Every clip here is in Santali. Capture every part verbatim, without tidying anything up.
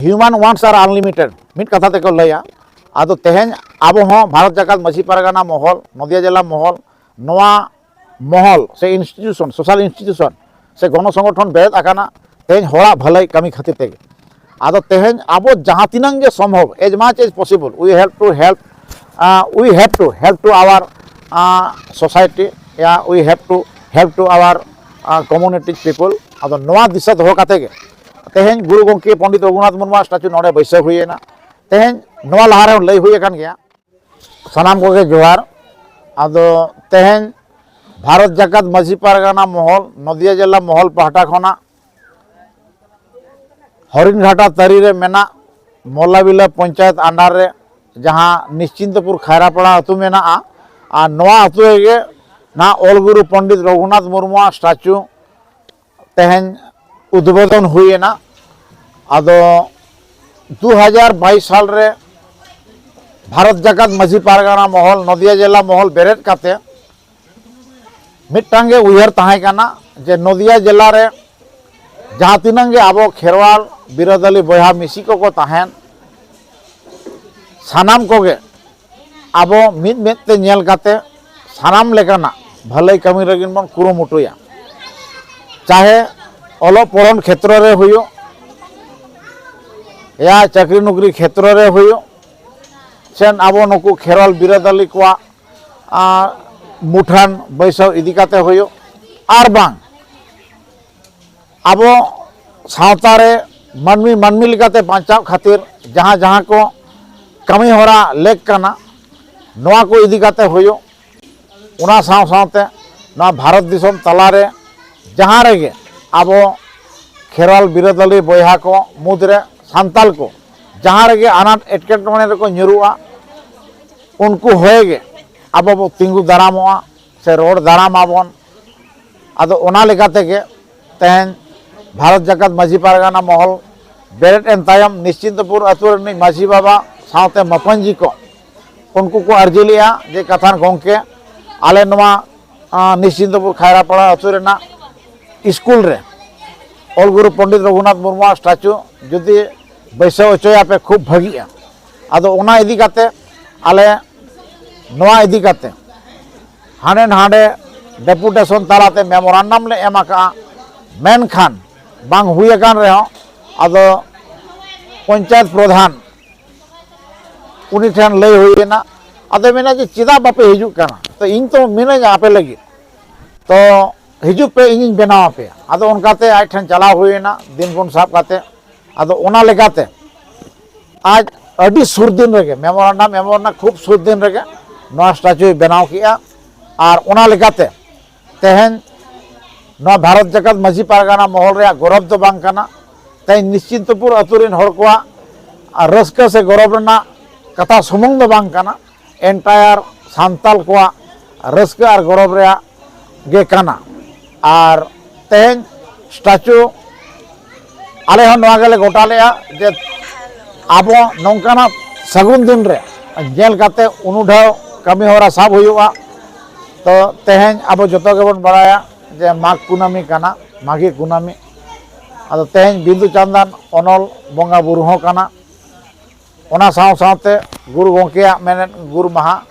Human wants are unlimited, ᱢᱤᱫ ᱠᱟᱛᱷᱟ ᱛᱮᱠᱚ ᱞᱟᱹᱭᱟ᱾ ᱟᱫᱚ ᱛᱮᱦᱮᱧ ᱟᱵᱚ ᱦᱚᱸ ᱵᱷᱟᱨᱚᱛ ᱡᱟᱠᱟᱛ ᱢᱟᱹᱡᱷᱤ ᱯᱟᱨᱜᱟᱱᱟ ᱢᱚᱦᱚᱞ, ᱱᱚᱫᱤᱭᱟ ᱡᱮᱞᱟ ᱢᱚᱦᱚᱞ, ᱱᱚᱣᱟ ᱢᱚᱦᱚᱞ ᱥᱮ institution, social institution ᱥᱮ ᱜᱚᱱᱚ ᱥᱚᱝᱜᱚᱴᱷᱚᱱ ᱵᱮᱨᱮᱫ ᱟᱠᱟᱱᱟ ᱛᱮᱦᱮᱧ ᱦᱚᱲᱟᱜ ᱵᱷᱟᱹᱞᱟᱹᱭ ᱠᱟᱹᱢᱤ ᱠᱷᱟᱹᱛᱤᱨ ᱛᱮᱜᱮ᱾ ᱟᱫᱚ ᱛᱮᱦᱮᱧ ᱟᱵᱚ ᱡᱟᱦᱟᱸ ᱛᱤᱱᱟᱹᱝ ᱜᱮ ᱥᱚᱢᱵᱷᱚᱵ, as much as possible, we have to help, uh, we have to help to our, uh, society, yeah, we have to help to our, uh, community people. ᱟᱫᱚ ᱱᱚᱣᱟ ᱫᱤᱥᱟᱹ ᱫᱚᱦᱚ ᱠᱟᱛᱮ ᱜᱮ ᱛᱮᱦᱮᱧ ᱜᱩᱨᱩ ᱜᱚᱢᱠᱮ ᱯᱚᱱᱰᱤᱛ ᱨᱚᱜᱷᱩᱱᱟᱛᱷ ᱢᱩᱨᱢᱩᱣᱟᱜ statue ᱱᱚᱰᱮ ᱵᱟᱹᱭᱥᱟᱹᱣ ᱦᱩᱭ ᱮᱱᱟ᱾ ᱛᱮᱦᱮᱧ ᱱᱚᱣᱟ ᱞᱟᱦᱟ ᱨᱮᱦᱚᱸ ᱞᱟᱹᱭ ᱦᱩᱭ ᱟᱠᱟᱱ ᱜᱮᱭᱟ᱾ ᱥᱟᱱᱟᱢ ᱠᱚᱜᱮ ᱡᱚᱦᱟᱨ᱾ ᱟᱫᱚ ᱛᱮᱦᱮᱧ ᱵᱷᱟᱨᱚᱛ ᱡᱟᱠᱟᱛ ᱢᱟᱹᱡᱷᱤ ᱯᱟᱨᱜᱟᱱᱟ ᱢᱚᱦᱚᱞ, ᱱᱚᱫᱤᱭᱟ ᱡᱮᱞᱟ ᱢᱚᱦᱚᱞ ᱯᱟᱦᱴᱟ ᱠᱷᱚᱱᱟᱜ ᱦᱚᱨᱤᱱᱜᱷᱟᱴᱟ ᱛᱟᱹᱨᱤ ᱨᱮ ᱢᱮᱱᱟᱜ ᱢᱚᱞᱞᱟᱵᱤᱞᱟ ᱯᱚᱧᱪᱟᱭᱮᱛ under ᱨᱮ ᱡᱟᱦᱟᱸ ᱱᱤᱥᱪᱤᱱᱛᱚᱯᱩᱨ ᱠᱷᱟᱭᱨᱟᱯᱟᱲᱟ ᱟᱹᱛᱩ ᱢᱮᱱᱟᱜᱼᱟ, ᱟᱨ ᱱᱚᱣᱟ ᱟᱹᱛᱩ ᱨᱮᱜᱮ ᱱᱟᱦᱟᱜ ᱚᱞ ᱜᱩᱨᱩ ᱯᱚᱱᱰᱤᱛ ᱨᱚᱜᱷᱩᱱᱟᱛᱷ ᱢᱩᱨᱢᱩᱣᱟᱜ statue ᱛᱮᱦᱮᱧ ᱩᱫᱽᱵᱳᱫᱚᱱ ᱦᱩᱭ ᱮᱱᱟ᱾ ᱟᱫᱚ ᱫᱩ ᱦᱟᱡᱟᱨ ᱵᱟᱭᱤᱥ ᱥᱟᱞ ᱨᱮ ᱵᱷᱟᱨᱚᱛ ᱡᱟᱠᱟᱛ ᱢᱟᱹᱡᱷᱤ ᱯᱟᱨᱜᱟᱱᱟ ᱢᱚᱦᱚᱞ, ᱱᱚᱫᱤᱭᱟ ᱡᱮᱞᱟ ᱢᱚᱦᱚᱞ ᱵᱮᱨᱮᱫ ᱠᱟᱛᱮ ᱢᱤᱫᱴᱟᱝ ᱜᱮ ᱩᱭᱦᱟᱹᱨ ᱛᱟᱦᱮᱸ ᱠᱟᱱᱟ ᱡᱮ ᱱᱚᱫᱤᱭᱟ ᱡᱮᱞᱟ ᱨᱮ ᱡᱟᱦᱟᱸ ᱛᱤᱱᱟᱹᱝ ᱜᱮ ᱟᱵᱚ ᱠᱷᱮᱨᱣᱟᱞ ᱵᱤᱨᱟᱹᱫᱟᱹᱞᱤ ᱵᱚᱭᱦᱟ ᱢᱤᱥᱤ ᱠᱚᱠᱚ ᱛᱟᱦᱮᱱ, ᱥᱟᱱᱟᱢ ᱠᱚᱜᱮ ᱟᱵᱚ ᱢᱤᱫ ᱢᱮᱫ ᱛᱮ ᱧᱮᱞ ᱠᱟᱛᱮ ᱥᱟᱱᱟᱢ ᱞᱮᱠᱟᱱᱟᱜ ᱵᱷᱟᱹᱞᱟᱹᱭ ᱠᱟᱹᱢᱤ ᱞᱟᱹᱜᱤᱫ ᱵᱚᱱ ᱠᱩᱨᱩᱢᱩᱴᱩᱭᱟ᱾ ᱪᱟᱦᱮ ᱚᱞᱚᱜ ᱯᱚᱲᱦᱚᱱ ᱠᱷᱮᱛᱨᱚ ᱨᱮ ᱦᱩᱭᱩᱜ, ᱭᱟ ᱪᱟᱹᱠᱨᱤ ᱱᱚᱠᱨᱤ ᱠᱷᱮᱛᱨᱚ ᱨᱮ ᱦᱩᱭᱩᱜ, ᱥᱮ ᱟᱵᱚ ᱱᱩᱠᱩ ᱠᱷᱮᱨᱣᱟᱞ ᱵᱤᱨᱟᱹᱫᱟᱹᱞᱤ ᱠᱚᱣᱟᱜ, ᱟᱸ, ᱢᱩᱴᱷᱟᱹᱱ ᱵᱟᱹᱭᱥᱟᱹᱣ ᱤᱫᱤ ᱠᱟᱛᱮ ᱦᱩᱭᱩᱜ, ᱟᱨ ᱵᱟᱝ ᱟᱵᱚ ᱥᱟᱶᱛᱟ ᱨᱮ ᱢᱟᱹᱱᱢᱤ ᱢᱟᱹᱱᱢᱤ ᱞᱮᱠᱟᱛᱮ ᱵᱟᱧᱪᱟᱣ ᱠᱷᱟᱹᱛᱤᱨ ᱡᱟᱦᱟᱸ ᱡᱟᱦᱟᱸ ᱠᱚ ᱠᱟᱹᱢᱤ ᱦᱚᱨᱟ ᱞᱮᱠ ᱠᱟᱱᱟ, ᱱᱚᱣᱟ ᱠᱚ ᱤᱫᱤ ᱠᱟᱛᱮ ᱦᱩᱭᱩᱜ᱾ ᱚᱱᱟ ᱥᱟᱶ ᱥᱟᱶᱛᱮ ᱱᱚᱣᱟ ᱵᱷᱟᱨᱚᱛ ᱫᱤᱥᱚᱢ ᱛᱟᱞᱟᱨᱮ ᱡᱟᱦᱟᱸ ᱨᱮᱜᱮ ᱟᱵᱚ ᱠᱷᱮᱨᱣᱟᱞ ᱵᱤᱨᱟᱹᱫᱟᱹᱞᱤ ᱵᱚᱭᱦᱟ ᱠᱚ ᱢᱩᱫᱽᱨᱮ ᱥᱟᱱᱛᱟᱲ ᱠᱚ ᱡᱟᱦᱟᱸ ᱨᱮᱜᱮ ᱟᱱᱟᱴ ᱮᱴᱠᱮᱴᱚᱬᱮ ᱨᱮᱠᱚ ᱧᱩᱨᱩᱜᱼᱟ, ᱩᱱᱠᱩ ᱦᱚᱭ ᱜᱮ ᱟᱵᱚ ᱵᱚ ᱛᱤᱸᱜᱩ ᱫᱟᱨᱟᱢᱚᱜᱼᱟ ᱥᱮ ᱨᱚᱲ ᱫᱟᱨᱟᱢ ᱟᱵᱚᱱ᱾ ᱟᱫᱚ ᱚᱱᱟ ᱞᱮᱠᱟ ᱛᱮᱜᱮ ᱛᱮᱦᱮᱧ ᱵᱷᱟᱨᱚᱛ ᱡᱟᱠᱟᱛ ᱢᱟᱹᱡᱷᱤ ᱯᱟᱨᱜᱟᱱᱟ ᱢᱚᱦᱚᱞ ᱵᱮᱨᱮᱫ ᱮᱱ ᱛᱟᱭᱚᱢ ᱱᱤᱥᱪᱤᱱᱛᱚᱯᱩᱨ ᱟᱹᱛᱩ ᱨᱤᱱᱤᱡ ᱢᱟᱹᱡᱷᱤ ᱵᱟᱵᱟ ᱥᱟᱶᱛᱮ ᱢᱟᱯᱟᱧᱡᱤ ᱠᱚ ᱩᱱᱠᱩ ᱠᱚ ᱟᱹᱨᱡᱤ ᱞᱮᱫᱼᱟ ᱡᱮ ᱠᱟᱛᱷᱟᱱ ᱜᱚᱢᱠᱮ, ᱟᱞᱮ ᱱᱚᱣᱟ, ᱟᱸ, ᱱᱤᱥᱪᱤᱱᱛᱚᱯᱩᱨ ᱠᱷᱟᱭᱨᱟᱯᱟᱲᱟ ᱟᱹᱛᱩ ᱨᱮᱱᱟᱜ ᱥᱠᱩᱞ ᱨᱮ ᱚᱞ ᱜᱩᱨᱩ ᱯᱚᱱᱰᱤᱛ ᱨᱚᱜᱷᱩᱱᱟᱛᱷ ᱢᱩᱨᱢᱩᱣᱟᱜ statue ᱡᱩᱫᱤ ᱵᱟᱹᱭᱥᱟᱹᱣ ᱦᱚᱪᱚᱭᱟᱯᱮ, ᱠᱷᱩᱵ ᱵᱷᱟᱹᱜᱤᱜᱼᱟ᱾ ᱟᱫᱚ ᱚᱱᱟ ᱤᱫᱤ ᱠᱟᱛᱮ ᱟᱞᱮ ᱱᱚᱣᱟ ᱤᱫᱤ ᱠᱟᱛᱮ ᱦᱟᱸᱰᱮ ᱱᱟᱸᱰᱮ ᱰᱮᱯᱩᱴᱮᱥᱚᱱ ᱛᱟᱞᱟᱛᱮ ᱢᱮᱢᱳᱨᱟᱱᱰᱟᱢ ᱞᱮ ᱮᱢ ᱟᱠᱟᱫᱼᱟ, ᱢᱮᱱᱠᱷᱟᱱ ᱵᱟᱝ ᱦᱩᱭ ᱟᱠᱟᱱ ᱨᱮᱦᱚᱸ ᱟᱫᱚ ᱯᱚᱧᱪᱟᱭᱮᱛ ᱯᱨᱚᱫᱷᱟᱱ ᱩᱱᱤ ᱴᱷᱮᱱ ᱞᱟᱹᱭ ᱦᱩᱭᱮᱱᱟ᱾ ᱟᱫᱚᱭ ᱢᱮᱱᱟ ᱡᱮ, "ᱪᱮᱫᱟᱜ ᱵᱟᱯᱮ ᱦᱤᱡᱩᱜ ᱠᱟᱱᱟ? ᱛᱚ ᱤᱧ ᱛᱚ ᱢᱤᱱᱟᱹᱧᱟ ᱟᱯᱮ ᱞᱟᱹᱜᱤᱫ, ᱛᱚ ᱦᱤᱡᱩᱜ ᱯᱮ, ᱤᱧᱤᱧ ᱵᱮᱱᱟᱣ ᱟᱯᱮᱭᱟ᱾" ᱟᱫᱚ ᱚᱱᱠᱟᱛᱮ ᱟᱡ ᱴᱷᱮᱱ ᱪᱟᱞᱟᱣ ᱦᱩᱭᱮᱱᱟ ᱫᱤᱱ ᱜᱩᱱ ᱥᱟᱵ ᱠᱟᱛᱮ᱾ ᱟᱫᱚ ᱚᱱᱟ ᱞᱮᱠᱟᱛᱮ ᱟᱡ ᱟᱹᱰᱤ ᱥᱩᱨ ᱫᱤᱱ ᱨᱮᱜᱮ, ᱢᱮᱢᱳᱨᱟᱱᱰᱟᱢ ᱮᱢᱚᱜ ᱨᱮᱱᱟᱜ ᱠᱷᱩᱵ ᱥᱩᱨ ᱫᱤᱱ ᱨᱮᱜᱮ ᱱᱚᱣᱟ ᱥᱴᱟᱪᱩᱭ ᱵᱮᱱᱟᱣ ᱠᱮᱜᱼᱟ᱾ ᱟᱨ ᱚᱱᱟ ᱞᱮᱠᱟᱛᱮ ᱛᱮᱦᱮᱧ ᱱᱚᱣᱟ ᱵᱷᱟᱨᱚᱛ ᱡᱟᱠᱟᱛ ᱢᱟᱹᱡᱷᱤ ᱯᱟᱨᱜᱟᱱᱟ ᱢᱚᱦᱚᱞ ᱨᱮᱭᱟᱜ ᱜᱚᱨᱚᱵᱽ ᱫᱚ ᱵᱟᱝ ᱠᱟᱱᱟ, ᱛᱮᱦᱮᱧ ᱱᱤᱥᱪᱤᱱᱛᱚᱯᱩᱨ ᱟᱹᱛᱩ ᱨᱮᱱ ᱦᱚᱲ ᱠᱚᱣᱟᱜ ᱨᱟᱹᱥᱠᱟᱹ ᱥᱮ ᱜᱚᱨᱚᱵᱽ ᱨᱮᱱᱟᱜ ᱠᱟᱛᱷᱟ ᱥᱩᱢᱩᱝ ᱫᱚ ᱵᱟᱝ ᱠᱟᱱᱟ, entire ᱥᱟᱱᱛᱟᱞ ᱠᱚᱣᱟᱜ ᱨᱟᱹᱥᱠᱟᱹ ᱟᱨ ᱜᱚᱨᱚᱵᱽ ᱨᱮᱭᱟᱜ ᱜᱮ ᱠᱟᱱᱟ᱾ ᱟᱨ ᱛᱮᱦᱮᱧ ᱥᱴᱟᱪᱩ ᱟᱞᱮ ᱦᱚᱸ ᱱᱚᱣᱟ ᱜᱮᱞᱮ ᱜᱚᱴᱟ ᱞᱮᱜᱼᱟ ᱡᱮ ᱟᱵᱚ ᱱᱚᱝᱠᱟᱱᱟᱜ ᱥᱟᱹᱜᱩᱱ ᱫᱤᱱ ᱨᱮ ᱧᱮᱞ ᱠᱟᱛᱮ ᱩᱱᱩᱰᱷᱟᱹᱣ ᱠᱟᱹᱢᱤ ᱦᱚᱨᱟ ᱥᱟᱵ ᱦᱩᱭᱩᱜᱼᱟ᱾ ᱛᱚ ᱛᱮᱦᱮᱧ ᱟᱵᱚ ᱡᱚᱛᱚ ᱜᱮᱵᱚᱱ ᱵᱟᱲᱟᱭᱟ ᱡᱮ ᱢᱟᱜᱽ ᱠᱩᱱᱟᱹᱢᱤ ᱠᱟᱱᱟ, ᱢᱟᱜᱷᱤ ᱠᱩᱱᱟᱹᱢᱤ᱾ ᱟᱫᱚ ᱛᱮᱦᱮᱧ ᱵᱤᱸᱫᱩ ᱪᱟᱸᱫᱟᱱ ᱚᱱᱚᱞ ᱵᱚᱸᱜᱟ ᱵᱩᱨᱩ ᱦᱚᱸ ᱠᱟᱱᱟ, ᱚᱱᱟ ᱥᱟᱶ ᱥᱟᱶᱛᱮ ᱜᱩᱨᱩ ᱜᱚᱢᱠᱮᱭᱟᱜ ᱢᱮᱱᱮᱫ ᱜᱩᱨ ᱢᱟᱦᱟ᱾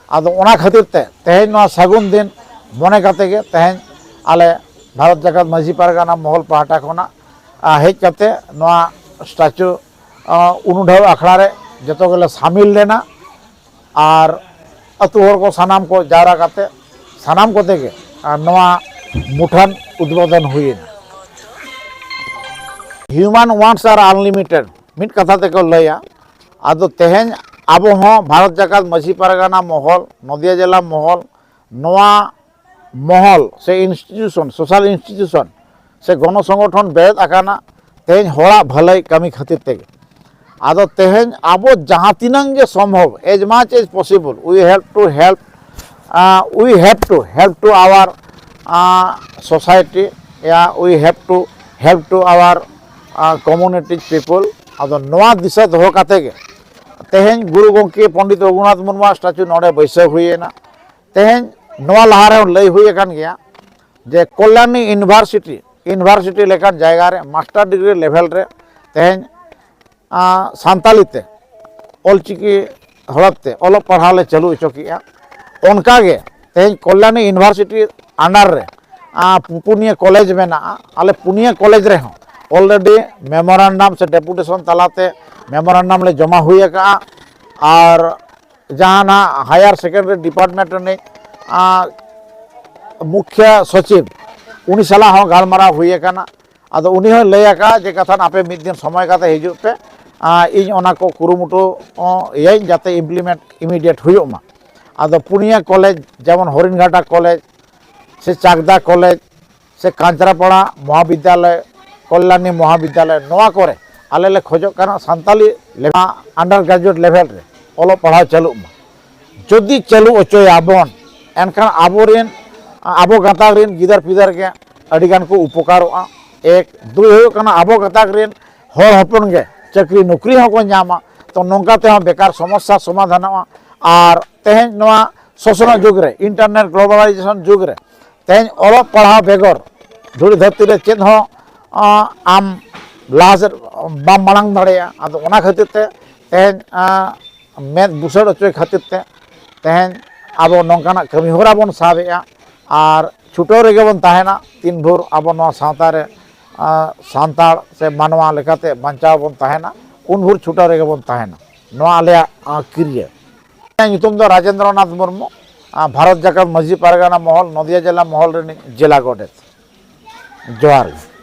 ᱟᱫᱚ ᱚᱱᱟ ᱠᱷᱟᱹᱛᱤᱨ ᱛᱮ ᱛᱮᱦᱮᱧ ᱱᱚᱣᱟ ᱥᱟᱹᱜᱩᱱ ᱫᱤᱱ ᱢᱚᱱᱮ ᱠᱟᱛᱮ ᱜᱮ ᱛᱮᱦᱮᱧ ᱟᱞᱮ ᱵᱷᱟᱨᱚᱛ ᱡᱟᱠᱟᱛ ᱢᱟᱹᱡᱷᱤ ᱯᱟᱨᱜᱟᱱᱟ ᱢᱚᱦᱚᱞ ᱯᱟᱦᱴᱟ ᱠᱷᱚᱱᱟᱜ, ᱟ, ᱦᱮᱡ ᱠᱟᱛᱮ ᱱᱚᱣᱟ ᱥᱴᱟᱪᱩ, ᱟ, ᱩᱱᱩᱰᱷᱟᱹᱣ ᱟᱠᱷᱲᱟ ᱨᱮ ᱡᱚᱛᱚ ᱜᱮᱞᱮ ᱥᱟᱢᱤᱞ ᱞᱮᱱᱟ᱾ ᱟᱨ ᱟᱹᱛᱩ ᱦᱚᱲ ᱠᱚ ᱥᱟᱱᱟᱢ ᱠᱚ ᱡᱟᱣᱨᱟ ᱠᱟᱛᱮ ᱥᱟᱱᱟᱢ ᱠᱚᱛᱮ ᱜᱮ, ᱟ, ᱱᱚᱣᱟ ᱢᱩᱴᱷᱟᱹᱱ ᱩᱫᱽᱵᱳᱫᱚᱱ ᱦᱩᱭᱮᱱᱟ᱾ Human wants are unlimited, ᱢᱤᱫ ᱠᱟᱛᱷᱟ ᱛᱮᱠᱚ ᱞᱟᱹᱭᱟ᱾ ᱟᱫᱚ ᱛᱮᱦᱮᱧ ᱟᱵᱚ ᱦᱚᱸ ᱵᱷᱟᱨᱚᱛ ᱡᱟᱠᱟᱛ ᱢᱟᱹᱡᱷᱤ ᱯᱟᱨᱜᱟᱱᱟ ᱢᱚᱦᱚᱞ, ᱱᱚᱫᱤᱭᱟ ᱡᱮᱞᱟ ᱢᱚᱦᱚᱞ, ᱱᱚᱣᱟ ᱢᱚᱦᱚᱞ ᱥᱮ institution, social institution ᱥᱮ ᱜᱚᱱᱚ ᱥᱚᱝᱜᱚᱴᱷᱚᱱ ᱵᱮᱨᱮᱫ ᱟᱠᱟᱱᱟ ᱛᱮᱦᱮᱧ ᱦᱚᱲᱟᱜ ᱵᱷᱟᱹᱞᱟᱹᱭ ᱠᱟᱹᱢᱤ ᱠᱷᱟᱹᱛᱤᱨ ᱛᱮᱜᱮ᱾ ᱟᱫᱚ ᱛᱮᱦᱮᱧ ᱟᱵᱚ ᱡᱟᱦᱟᱸ ᱛᱤᱱᱟᱹᱝ ᱜᱮ ᱥᱚᱢᱵᱷᱚᱵ, as much as possible, we have to help, uh, we have to help to our, uh, society, yeah, we have to help to our, uh, community people. ᱟᱫᱚ ᱱᱚᱣᱟ ᱫᱤᱥᱟᱹ ᱫᱚᱦᱚ ᱠᱟᱛᱮ ᱜᱮ ᱛᱮᱦᱮᱧ ᱜᱩᱨᱩ ᱜᱚᱢᱠᱮ ᱯᱚᱱᱰᱤᱛ ᱨᱚᱜᱷᱩᱱᱟᱛᱷ ᱢᱩᱨᱢᱩᱣᱟᱜ ᱥᱴᱟᱪᱩ ᱱᱚᱰᱮ ᱵᱟᱹᱭᱥᱟᱹᱣ ᱦᱩᱭᱮᱱᱟ᱾ ᱛᱮᱦᱮᱧ ᱱᱚᱣᱟ ᱞᱟᱦᱟ ᱨᱮᱦᱚᱸ ᱞᱟᱹᱭ ᱦᱩᱭ ᱟᱠᱟᱱ ᱜᱮᱭᱟ ᱡᱮ ᱠᱚᱞᱭᱟᱱᱤ ᱤᱭᱩᱱᱤᱵᱷᱟᱨᱥᱤᱴᱤ, ᱤᱭᱩᱱᱤᱵᱷᱟᱨᱥᱤᱴᱤ ᱞᱮᱠᱟᱱ ᱡᱟᱭᱜᱟ ᱨᱮ ᱢᱟᱥᱴᱟᱨ ᱰᱤᱜᱽᱨᱤ ᱞᱮᱵᱷᱮᱞ ᱨᱮ ᱛᱮᱦᱮᱧ ᱥᱟᱱᱛᱟᱞᱤ ᱛᱮ ᱚᱞᱪᱤᱠᱤ ᱦᱚᱲᱚᱯ ᱛᱮ ᱚᱞᱚᱜ ᱯᱟᱲᱦᱟᱣ ᱞᱮ ᱪᱟᱹᱞᱩ ᱦᱚᱪᱚ ᱠᱮᱜᱼᱟ᱾ ᱚᱱᱠᱟᱜᱮ ᱛᱮᱦᱮᱧ ᱠᱚᱞᱭᱟᱱᱤ ᱤᱭᱩᱱᱤᱵᱷᱟᱨᱥᱤᱴᱤ ᱟᱱᱰᱟᱨ ᱨᱮ ᱯᱩᱱᱭᱟᱹ ᱠᱚᱞᱮᱡᱽ ᱢᱮᱱᱟᱜᱼᱟ᱾ ᱟᱞᱮ ᱯᱩᱱᱭᱟᱹ ᱠᱚᱞᱮᱡᱽ ᱨᱮᱦᱚᱸ ᱚᱞᱨᱮᱰᱤ ᱢᱮᱢᱳᱨᱟᱱᱰᱟᱢ ᱥᱮ ᱰᱮᱯᱩᱴᱮᱥᱚᱱ ᱛᱟᱞᱟᱛᱮ ᱢᱮᱢᱳᱨᱟᱱᱰᱟᱢ ᱞᱮ ᱡᱚᱢᱟ ᱦᱩᱭ ᱟᱠᱟᱫᱼᱟ᱾ ᱟᱨ ᱡᱟᱦᱟᱸ ᱱᱟᱦᱟᱜ ᱦᱟᱭᱟᱨ ᱥᱮᱠᱮᱱᱰᱟᱨᱤ ᱰᱤᱯᱟᱨᱴᱢᱮᱱᱴ ᱨᱤᱱᱤᱡ ᱢᱩᱠᱷᱭᱟ ᱥᱚᱪᱤᱵᱽ, ᱩᱱᱤ ᱥᱟᱞᱟᱜ ᱦᱚᱸ ᱜᱟᱞᱢᱟᱨᱟᱣ ᱦᱩᱭ ᱟᱠᱟᱱᱟ᱾ ᱟᱫᱚ ᱩᱱᱤ ᱦᱚᱸᱭ ᱞᱟᱹᱭ ᱟᱠᱟᱫᱼᱟ ᱡᱮ, "ᱠᱟᱛᱷᱟᱱ, ᱟᱯᱮ ᱢᱤᱫ ᱫᱤᱱ ᱥᱚᱢᱚᱭ ᱠᱟᱛᱮ ᱦᱤᱡᱩᱜ ᱯᱮ, ᱤᱧ ᱚᱱᱟ ᱠᱚ ᱠᱩᱨᱩᱢᱩᱴᱩ ᱤᱭᱟᱹᱧ, ᱡᱟᱛᱮ ᱤᱢᱯᱞᱤᱢᱮᱱᱴ ᱤᱢᱤᱰᱤᱭᱮᱴ ᱦᱩᱭᱩᱜ ᱢᱟ᱾" ᱟᱫᱚ ᱯᱩᱱᱭᱟᱹ ᱠᱚᱞᱮᱡᱽ, ᱡᱮᱢᱚᱱ ᱦᱚᱨᱤᱱᱜᱷᱟᱴᱟ ᱠᱚᱞᱮᱡᱽ ᱥᱮ ᱪᱟᱠᱫᱟ ᱠᱚᱞᱮᱡᱽ ᱥᱮ ᱠᱟᱧᱪᱨᱟᱯᱟᱲᱟ ᱢᱚᱦᱟᱵᱤᱫᱽᱫᱟᱞᱚᱭ, ᱠᱚᱞᱭᱟᱱᱤ ᱢᱚᱦᱟᱵᱤᱫᱽᱫᱟᱞᱚᱭ, ᱱᱚᱣᱟ ᱠᱚᱨᱮ ᱟᱞᱮ ᱞᱮ ᱠᱷᱚᱡᱚᱜ ᱠᱟᱱᱟ ᱥᱟᱱᱛᱟᱞᱤ ᱞᱮᱵᱷᱟ-, ᱟᱱᱰᱟᱨ ᱜᱨᱮᱡᱩᱭᱮᱴ ᱞᱮᱵᱷᱮᱞ ᱨᱮ ᱚᱞᱚᱜ ᱯᱟᱲᱦᱟᱣ ᱪᱟᱹᱞᱩᱜ ᱢᱟ᱾ ᱡᱩᱫᱤ ᱪᱟᱹᱞᱩ ᱦᱚᱪᱚᱭᱟᱵᱚᱱ, ᱮᱱᱠᱷᱟᱱ ᱟᱵᱚᱨᱮᱱ, ᱟᱵᱚ ᱜᱟᱛᱟᱠ ᱨᱮᱱ ᱜᱤᱫᱟᱹᱨ ᱯᱤᱫᱟᱹᱨ ᱜᱮ ᱟᱹᱰᱤ ᱜᱟᱱ ᱠᱚ ᱩᱯᱚᱠᱟᱨᱚᱜᱼᱟ᱾ ᱮᱠ᱾ ᱫᱩᱭ ᱦᱩᱭᱩᱜ ᱠᱟᱱᱟ, ᱟᱵᱚ ᱜᱟᱛᱟᱠ ᱨᱮᱱ ᱦᱚᱲ ᱦᱚᱯᱚᱱ ᱜᱮ ᱪᱟᱹᱠᱨᱤ ᱱᱚᱠᱨᱤ ᱦᱚᱸᱠᱚ ᱧᱟᱢᱟ᱾ ᱛᱚ, ᱱᱚᱝᱠᱟ ᱛᱮᱦᱚᱸ ᱵᱮᱠᱟᱨ ᱥᱚᱢᱚᱥᱥᱟ ᱥᱚᱢᱟᱫᱷᱟᱱᱚᱜᱼᱟ᱾ ᱟᱨ ᱛᱮᱦᱮᱧ ᱱᱚᱣᱟ ᱥᱚᱥᱱᱚᱜ ᱡᱩᱜᱽ ᱨᱮ, ᱤᱱᱴᱟᱨᱱᱮᱴ ᱜᱞᱳᱵᱟᱞᱟᱭᱡᱮᱥᱚᱱ ᱡᱩᱜᱽ ᱨᱮ, ᱛᱮᱦᱮᱧ ᱚᱞᱚᱜ ᱯᱟᱲᱦᱟᱣ ᱵᱮᱜᱚᱨ ᱫᱷᱩᱲᱤ ᱫᱷᱟᱹᱨᱛᱤ ᱨᱮ ᱪᱮᱫ ᱦᱚᱸ, ᱟᱸ, ᱟᱢ ᱞᱟᱦᱟ ᱥᱮᱫ ᱵᱟᱢ ᱢᱟᱲᱟᱝ ᱫᱟᱲᱮᱭᱟᱜᱼᱟ᱾ ᱟᱫᱚ ᱚᱱᱟ ᱠᱷᱟᱹᱛᱤᱨ ᱛᱮ ᱛᱮᱦᱮᱧ, ᱟᱸ, ᱢᱮᱫ ᱵᱩᱥᱟᱹᱲ ᱦᱚᱪᱚᱭ ᱠᱷᱟᱹᱛᱤᱨ ᱛᱮ ᱛᱮᱦᱮᱧ ᱟᱵᱚ ᱱᱚᱝᱠᱟᱱᱟᱜ ᱠᱟᱹᱢᱤ ᱦᱚᱨᱟ ᱵᱚᱱ ᱥᱟᱵ ᱮᱫᱼᱟ᱾ ᱟᱨ ᱪᱷᱩᱴᱟᱹᱣ ᱨᱮᱜᱮ ᱵᱚᱱ ᱛᱟᱦᱮᱱᱟ᱾ ᱛᱤᱱ ᱵᱷᱳᱨ ᱟᱵᱚ ᱱᱚᱣᱟ ᱥᱟᱶᱛᱟ ᱨᱮ, ᱟᱸ, ᱥᱟᱱᱛᱟᱲ ᱥᱮ ᱢᱟᱱᱣᱟ ᱞᱮᱠᱟᱛᱮ ᱵᱟᱧᱪᱟᱣ ᱵᱚᱱ ᱛᱟᱦᱮᱱᱟ, ᱩᱱ ᱵᱷᱳᱨ ᱪᱷᱩᱴᱟᱹᱣ ᱨᱮᱜᱮ ᱵᱚᱱ ᱛᱟᱦᱮᱱᱟ᱾ ᱱᱚᱣᱟ ᱟᱞᱮᱭᱟᱜ, ᱟᱸ, ᱠᱤᱨᱤᱭᱟᱹ᱾ ᱤᱧᱟᱹᱜ ᱧᱩᱛᱩᱢ ᱫᱚ ᱨᱟᱡᱮᱱᱫᱨᱚᱱᱟᱛᱷ ᱢᱩᱨᱢᱩ, ᱟᱸ, ᱵᱷᱟᱨᱚᱛ ᱡᱟᱠᱟᱛ ᱢᱟᱹᱡᱷᱤ ᱯᱟᱨᱜᱟᱱᱟ ᱢᱚᱦᱚᱞ, ᱱᱚᱫᱤᱭᱟ ᱡᱮᱞᱟ ᱢᱚᱦᱚᱞ ᱨᱤᱱᱤᱡ ᱡᱮᱞᱟ ᱜᱚᱰᱮᱛ᱾ ᱡᱚᱦᱟᱨ ᱜᱮ᱾